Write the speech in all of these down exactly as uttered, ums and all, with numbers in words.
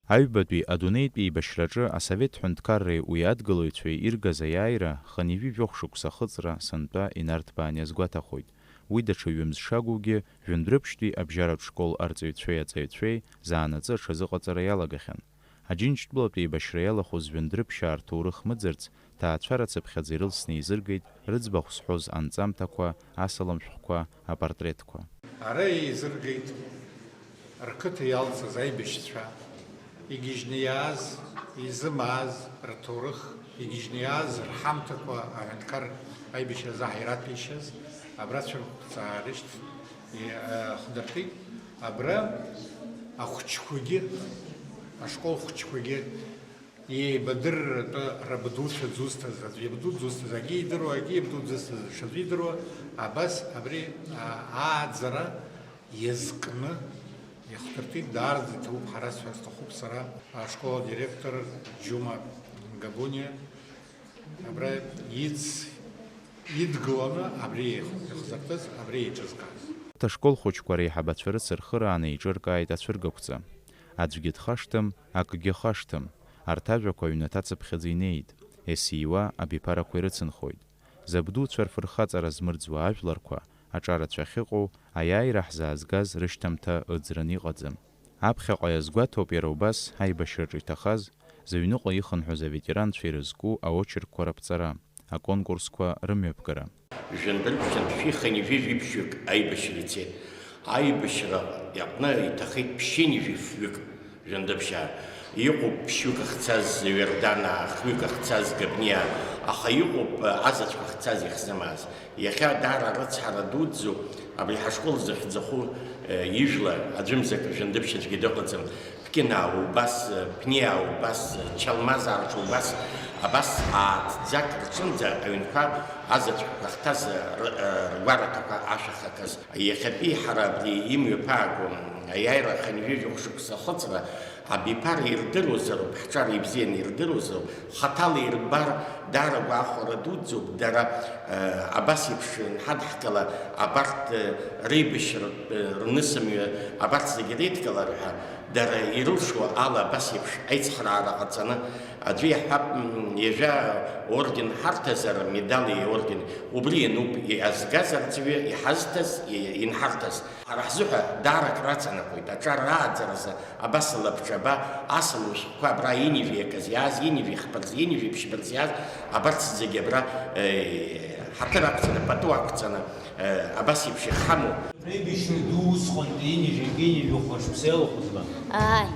Аҩбатәи адунеитә еибашьраҿы асовет ҳәынҭқарреи уи адгылаҩцәеи иргаз аиааира хынҩажәи жәохә шықәса ахыҵра сынтәа инарҭбаан иазгәаҭахоит. Уи даҽа ҩымз шагугьы, Жәындәрыԥшьтәи абжьаратә школ арҵаҩцәеи аҵаҩцәеи заанаҵы аҽазыҟаҵара иалагахьан. Аџьынџьтәылатә еибашьра иалахәыз Жәындәрыԥшьаа рҭоурых мыӡырц, ҭаацәара цыԥхьаӡа ирылсны еизыргеит рыӡбахә зҳәоз анҵамҭақәа, асалам шәҟәқәа, апортретқәа. Ара еизыргеит рқыҭа иалҵыз аибашьцәа, игьежьны иааз, изымааз рҭоурых, игьежьны иааз рҳамҭақәа, аҳәынҭқар аибашьразы ҳаираҭәеишьаз, абра цәырқәҵаа рышьҭ-, и-, а, хдыртит. Абра ахәыҷқәагьы, ашкол хәыҷқәагьы еибадырратәы рабдуцәа дзусҭаз, аӡә иабду дзусҭаз, агьи идыруа, агьи иабду дзусҭаз, ҽаӡәы идыруа, абас абри, а, ааӡара иазкны иахдыртит, даараӡа иҭабуп, ҳара сҳәар сҭахуп сара, ашкол адиректор Џьума Габуниа, абра иц-, идгыланы абри еих-, иахзыртыз, абри еиҿызкааз. Урҭ ашкол хәыҷқәа реиҳабацәа рыцырхырааны еиҿыркааит ацәыргақәҵа. Аӡәгьы дхашҭым, акгьы хашҭым. Арҭ ажәақәа аҩнаҭа цыԥхьаӡа инеит, есиуа абиԥарақәа ирыцынхоит. Забдуцәа рфырхаҵара змырӡуа ажәларқәа, аҿарацәа ахьыҟоу, аиааира ҳзаазгаз рышьҭамҭа ыӡраны иҟаӡам. Аԥхьаҟа иазгәаҭоуп иара убас аибашьраҿы иҭахаз, зыҩныҟа ихынҳәыз аветеранцәа ирызку аочеркқәа раԥҵара, аконкурсқәа рымҩаԥгара. Жәындыртә шәи хынҩажәи жәиԥшьҩык аибашьра ицеит. Аибашьра аҟны иҭахеит ԥшьынҩажәи фҩык. Жәындыԥшьаа. Иҟоуп ԥшьҩык ахьцаз Иорданаа, хҩык ахьцаз Габниаа, аха иҟоуп, э, азаҵәқәа ахьцаз иахьзымааз. Иахьа даара арыцҳара дуӡӡоуп, абри ҳашкол зыхьӡаху, э, ижәла аӡәымзак Жәындыԥшь аӡәгьы дыҟаӡам. Ԥкьынаа убас, э, Ԥниаа убас, э, Чалмазаа рҿы убас, абас ааҭӡак рҿынӡа аҩнқәа азаҵәқәа ахьҭаз, э, р-, э, ргәараҭақәа ашәа хакыз. Иахьатәи ҳара абри имҩаԥааго аиааира хынҩажәи жәохә шықәса ахыҵра абиԥара ирдыруазароуп, ҳҿар ибзианы ирдыруазароуп, хаҭала ирбар, даара гәахәара дуӡӡоуп, дара, э, абас еиԥш инҳадҳкылар, абарҭ, э, реибашьратә, э, рнысымҩа, абарҭ зегьы реидкылар ҳәа, дара ирылшо ала абас еиԥш аицхраара ҟаҵаны, аӡәы иаҳҳәап, м, ҩажәа орден ҳарҭазар, медали орден, убри иануп, иазгаз арҵаҩы иҳазҭаз, и-, инҳарҭаз. Ҳара ҳзыҳәа даара акраҵанакуеит, аҿар рааӡаразы абас алабҿаба, асалам шәҟәқәа абра ҩынҩажәи аказ иааз, ҩынҩажәи хԥа рзы, ҩынҩажәи ԥшьба рзы иааз, абарҭ зегьы абра, э, ҳаҭыр ақәҵаны, пату ақәҵаны, э, абас еиԥш иҳамоу. Реибашьра ду усҟантәи ҩынҩажәи, ҩынҩажәи хәба шықәса иалахәызма? Ааи.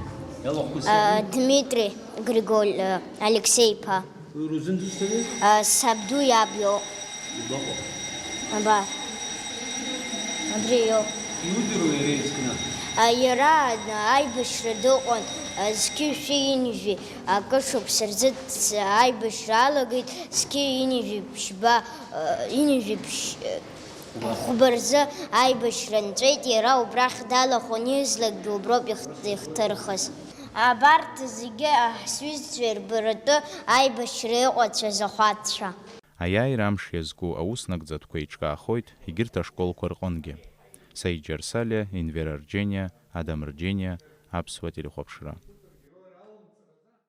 Иалахәыз А, закәи? Дмитри Григорь, а, Алексеи-иԥа. Уи рузын дызҭада? А, сабду иаб иоуп. Иабаҟоу? Абар. Абри иоуп. Иудыруеи иара изкны? А, иара, а, аибашьра дыҟан, а, зқьи жәшәи ҩынҩажәи акы шықәса рзы ц-, аибашьра алагеит, зқьи ҩынҩажәи ԥшьба, а, ҩынҩажәи ԥшь-, а, хәба рзы аибашьра нҵәеит, иара убрахь далахәын, излакгьы уброуп ихҭ-, ихҭырхыз. Абарҭ зегьы, а, ҳсҩызцәа ирбаратәы аибашьра иҟоу ацәа захәатцәа. Аиааира амш иазку аус нагӡатәқәа еиҿкаахоит егьырҭ ашколқәа рҟынгьы. Саид Џьарсалиа, Инвер Арџьениа, Адам Рџьениа, Аԥсуа телехәаԥшра.